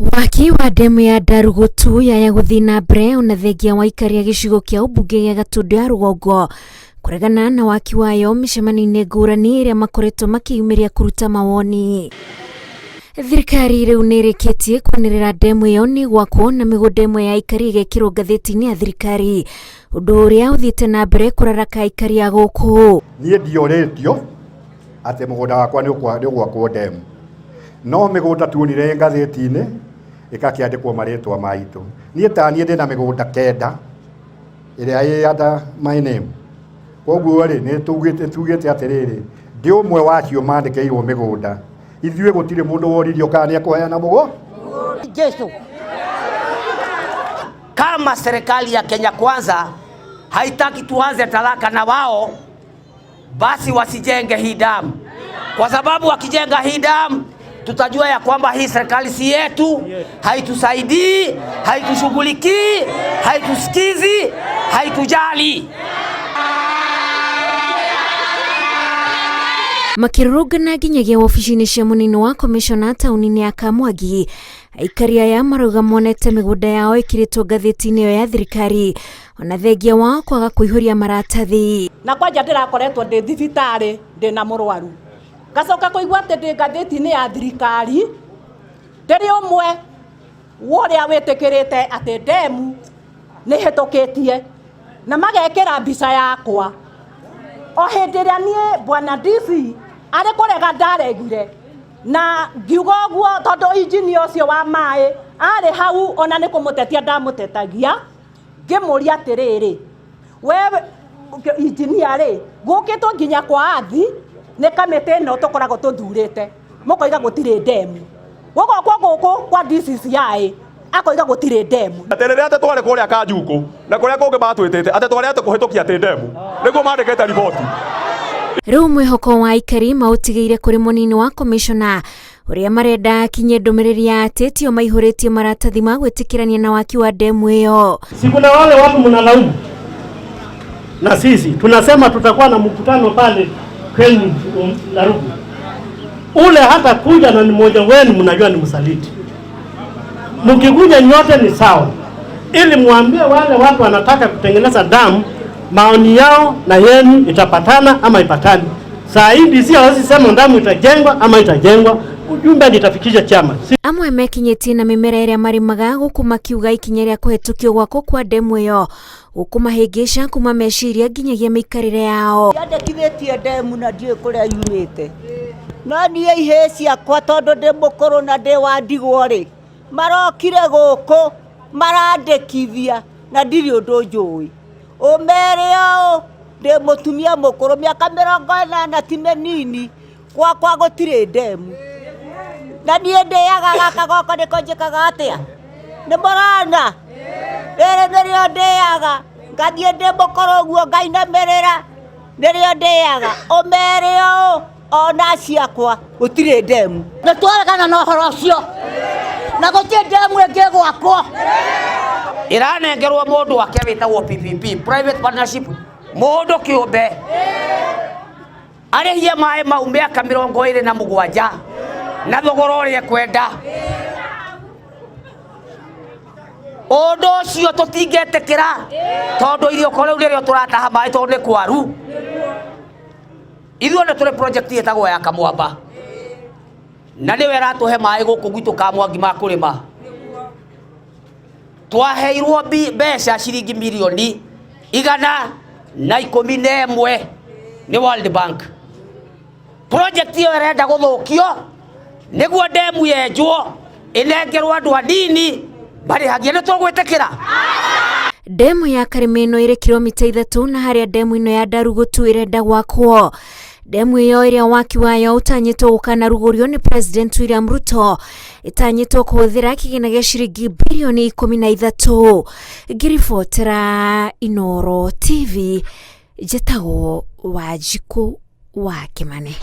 Waki wa ndemu ya Ndarugutu yaya gũthiĩ na mbere ona thengia wa aikari a gĩcigo kĩa ũmbunge gĩa Gatundu ya rũgongo kũregana na waki wayo mĩcemanio-inĩ ngũrani ĩrĩa makoretwo makĩyumĩria kũruta mawoni. Thirikari rĩu nĩ ĩrĩkĩtie kwanĩrĩra ndemu ĩyo nĩ gwakwo na mĩgũnda ĩmwe ya aikari ĩgekĩrwo ngathĩti-inĩ ya thirikari, ũndũ ũrĩa ũthiĩte na mbere kũraraka aikari a gũkũ. Niĩ ndiorĩtio atĩ mũgũnda wakwa nĩ ũgwakwo ndemu, no mĩgũnda tuonire ngathĩti-inĩ ĩgakĩandĩkwo marĩtwa maitũ. Niĩ ta niĩ ndĩna mĩgũnda 9 ĩrĩa ĩ under my name. Koguo rĩ, nĩ tugĩte atĩrĩrĩ, ndĩ ũmwe wa acio mandĩkĩirwo mĩgũnda. Ithuĩ gũtirĩ mũndũ woririo kana nĩ ekũheana mũgũnda. Jesu. Kama serikali ya Kenya Kwanza haitaki tuanze talaka na wao, basi wasijenge hii damu, kwa sababu wakijenga hii damu tutajua ya kwamba hii serikali si yetu, haitusaidii, haitushughulikii, haitusikizi, haitujali. Makĩrũrũngana nginyagia wabici-inĩ cia mũnini wa komishona taũni-inĩ ya Kamwangi, aikari aya marauga monete mĩgũnda yao ĩkĩrĩtwo ngathĩti-inĩ ĩyo ya thirikari ona thengia wao kwaga kũihũria maratathi. Na kwanja ndĩrakoretwo ndĩ thibitarĩ ndĩna mũrwaru, ngacoka kũigua atĩ ndĩ ngathĩti-inĩ ya thirikari, ndĩrĩ ũmwe wa ũrĩa wĩtĩkĩrĩte atĩ ndemu nĩ hĩtũkĩtie na magekĩra mbica yakwa. O hĩndĩ ĩrĩa niĩ bwana DC arĩ kũrega ndaregire na ngiuga ũguo tondũ injinia ũcio wa maĩ arĩ hau ona nĩ kũmũtetia ndamũtetagia, ngĩmũria atĩrĩrĩ, we injinia rĩ, gũkĩtwo nginya kwa athi nĩ kamĩtĩ ĩno tũkoragwo tũthurĩte, mũkoiga gũtirĩ ndemu, gũgokwo gũkũ kwa DCCI akoiga gũtirĩ ndemu. Atĩ rĩrĩa atĩ twarĩ kũrĩa Kanjukũ na kũrĩa kũngĩ matwĩtĩte atĩ twarĩ atĩ kũhĩtũkia atĩ ndemu nĩguo mandĩkĩte riboti. Rĩu mwĩhoko wa aikari maũtigĩire kũrĩ mũnini wa komishona ũrĩa marenda akinye ndũmĩrĩri ya atĩ tio maihũrĩtie maratathi ma gwĩtĩkĩrania na waki wa ndemu ĩyo. Si kuna wale watu mnalaumu, na sisi tunasema tutakuwa na mkutano pale kwenu Ndarugu, ule hata kuja na ni mmoja wenu mnajua ni msaliti. Mkikuja nyote ni sawa, ili muambie wale watu wanataka kutengeneza damu maoni yao na yenu itapatana ama ipatani. Saa hii DC hawezi sema damu itajengwa ama itajengwa, ujumbe nitafikisha chama. Amwe mekinyĩtie na mĩmera ĩrĩa marĩmaga gũkũ makiuga ikinya rĩa kũhetũkio gwakwo kwa ndemu ĩyo gũkũmahĩngĩca kuma meciria nginyagia mĩikarĩre yao. Yandĩkithĩtie ndemu na ndiũĩ kũrĩa yumĩte, no niĩ ihĩĩ ciakwa tondũ ndĩ mũkũrũ na ndĩ wa ndigwa rĩ, marokire gũkũ marandĩkithia na ndirĩ ũndũ njũĩ. Ũmere ũũ, ndĩ mũtumia mũkũrũ mĩaka 80 ti mĩnini, gwakwa gũtirĩ ndemu. Na niĩ ndĩaga gaka goko nĩko njĩkaga atĩa? Nĩ mũrona? Rĩrĩ nĩrĩo ndĩaga, ngathiĩ ndĩ mũkũrũ ũguo ngainamĩrĩra, nĩrĩo ndĩaga. Ũmere ũũ, ona ciakwa gũtirĩ ndemu. Nĩ twaregana na ũhoro ũcio, na gũtirĩ ndemu ĩngĩ gwakwo. Ĩranengerwo mũndũ wake wĩtagwo PPP, private partnership, mũndũ kĩũmbe arĩhie maĩ mau mĩaka 27 na thogora ũrĩa ekwenda. Ũndũ ũcio tũtingĩtĩkĩra tondũ iriũko rĩu nĩrĩo tũrataha maĩ tondũ nĩ kwaru. Ithuĩ nĩ tũrĩ project ĩtagwo ya Kamwamba na nĩwe ĩratũhe maĩ gũkũ gwitũ Kamwangi ma kũrĩma. Twaheirwo mbeca ciringi mirioni 111 nĩ World Bank. Project ĩyo ĩrenda gũthũkio nĩguo ndemu yenjwo ĩnengerwo andũ anini marĩhagie. Nĩ tũgwĩtĩkĩra? Ndemu ya Karĩma ĩno ĩrĩ kilomita 3 na harĩa ndemu ĩno ya Ndarugutu ĩrenda gwakwo. Ndemu ĩyo ĩrĩa waki wayo ũtanyĩtwo gũkanarugũrio nĩ President William Ruto ĩtanyĩtwo kũhũthĩra kĩgĩna gĩa ciringi birioni 13. Ngĩribotera Inooro TV, njĩtagwo Wanjikũ wa Kĩmani.